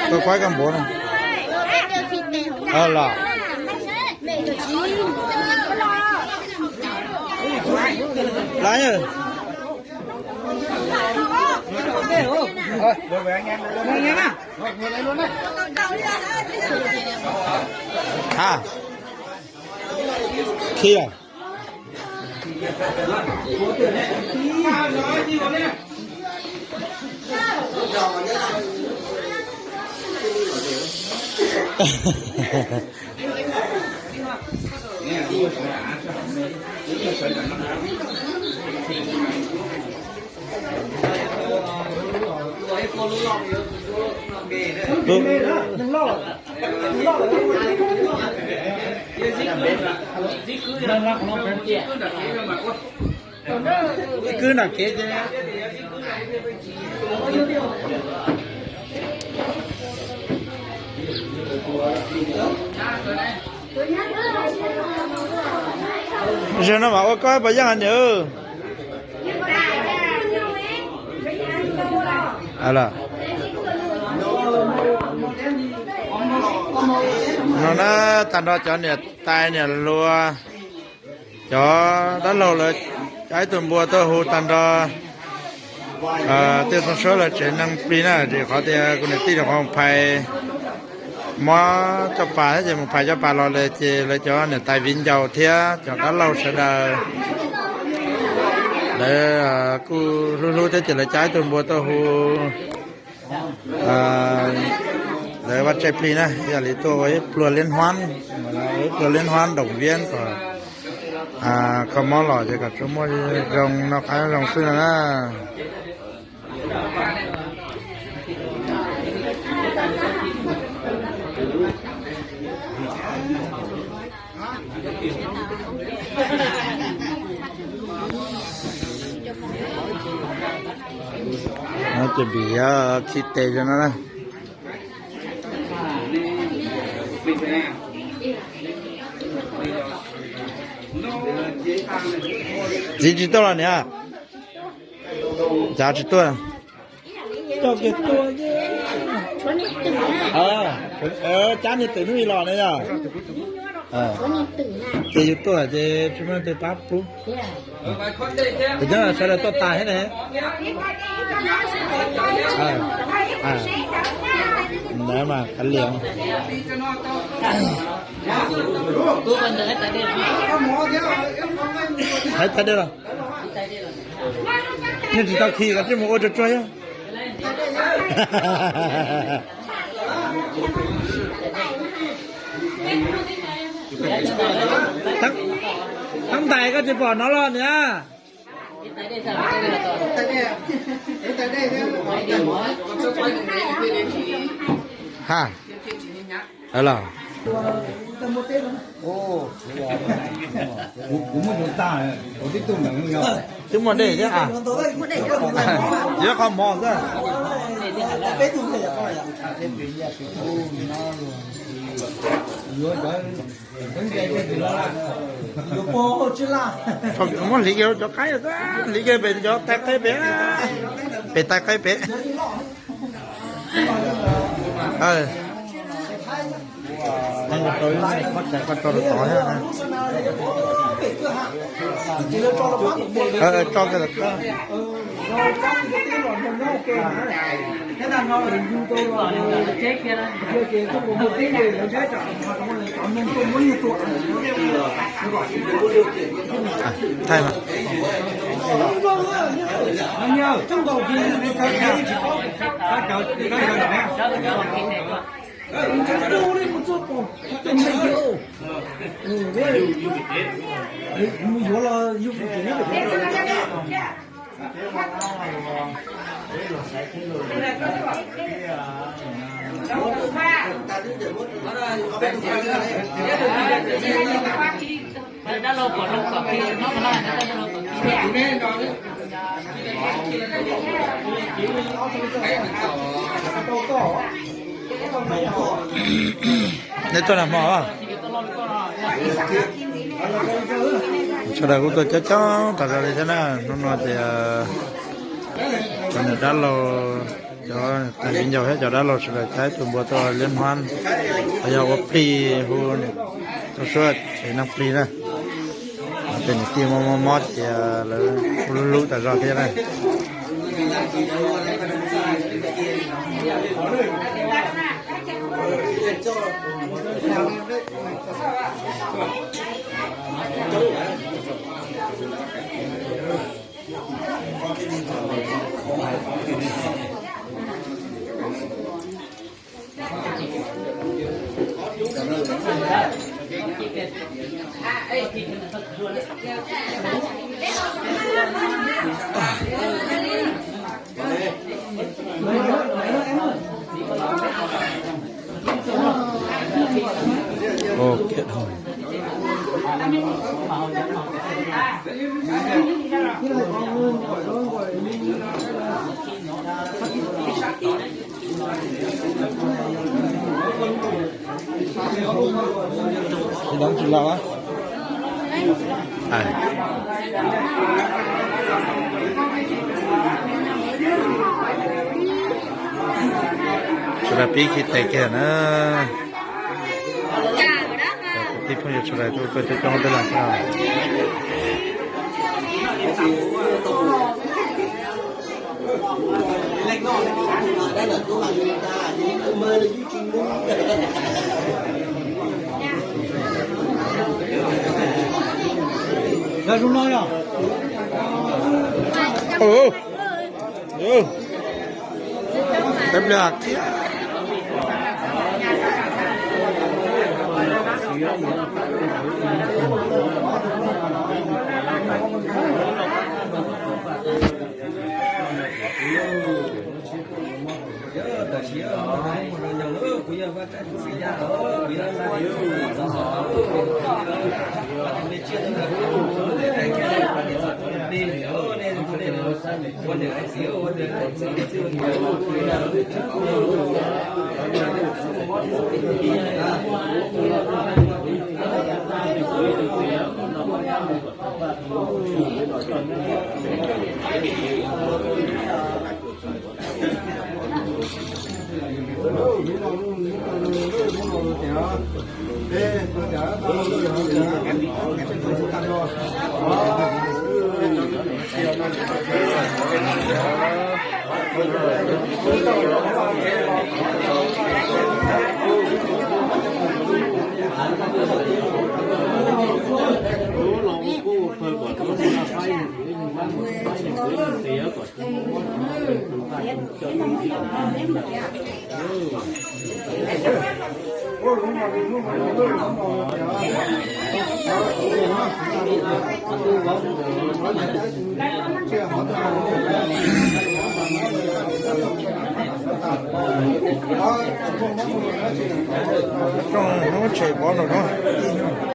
Koj kuaib koj npuav no. Los. Lawm. Ha. Khi a. Ib kwb nram kev ces. Zaum no mas ua koj pab yaj niam. No na, tag nrho cov niam tais niam hluas, cov dab laug lawv caij ib tug npua tuaj hu tag nrho tej txooj suab lawv tsev neeg plig na, vim qhov tias kuv niam tij rau qhov mus phais mob coj pas thiab ces mus phais coj pas los lawm ces lawv cov niam tais viv ncaus thiab cov dab laug sawv daws lawv kuj hlub hlub thiab ces lawv caij ib tug npua tuaj hu lawv vaj tse plig na, yog li tuaj ua ib pluag liab hnuab, ib pluag liab hnuab nroos viab kom kho mob los ces kom tsuas muaj zoo noj qab zoo xwb no na. Ces vim khi tes zoo no na. Txiv tsis tuaj los niam? Cas tsis tuaj? Cab niag twm hnub i los na yog. Ces yus tuaj ces tsis muaj leej twg pab pub. Ces nyob sawv daws tuaj tas thiab ne. Ntawd mas kav liam. Hais tag dej los. Nej tsis tau khi los tsis mus ua tsuag tsuag thiab. Tab ntais koj tsis pom no los niam. Ha. Los. Twb muaj dej thiab a. Yuav qhov mov xwb. Muab hliv kiag cov qaib xwb, hliv kiag pem cov tais qaib pem, pem tais qaib pem. Thaij mas. Nej tuaj nag hmo. Sawv daws kuj tuaj coob coob tas zog li thiab na, hnub no ces cov niam dab laug Cov tus viv ncaus thiab cov dab laug sawv daws caij tus npua tuaj liab hmab, los yog ua plig hu tau suab es noj plig na. Tej niam tij mob mob mob ces lawv kuj hlub hlub tas zog thiab na. Sawv daws pib khi tes kiag na. Cov kwv tij phooj ywg sawv daws tuaj coob coob tej lawm thiab. Peb pliag kiag. Tsoom hnub tshem vov nram no.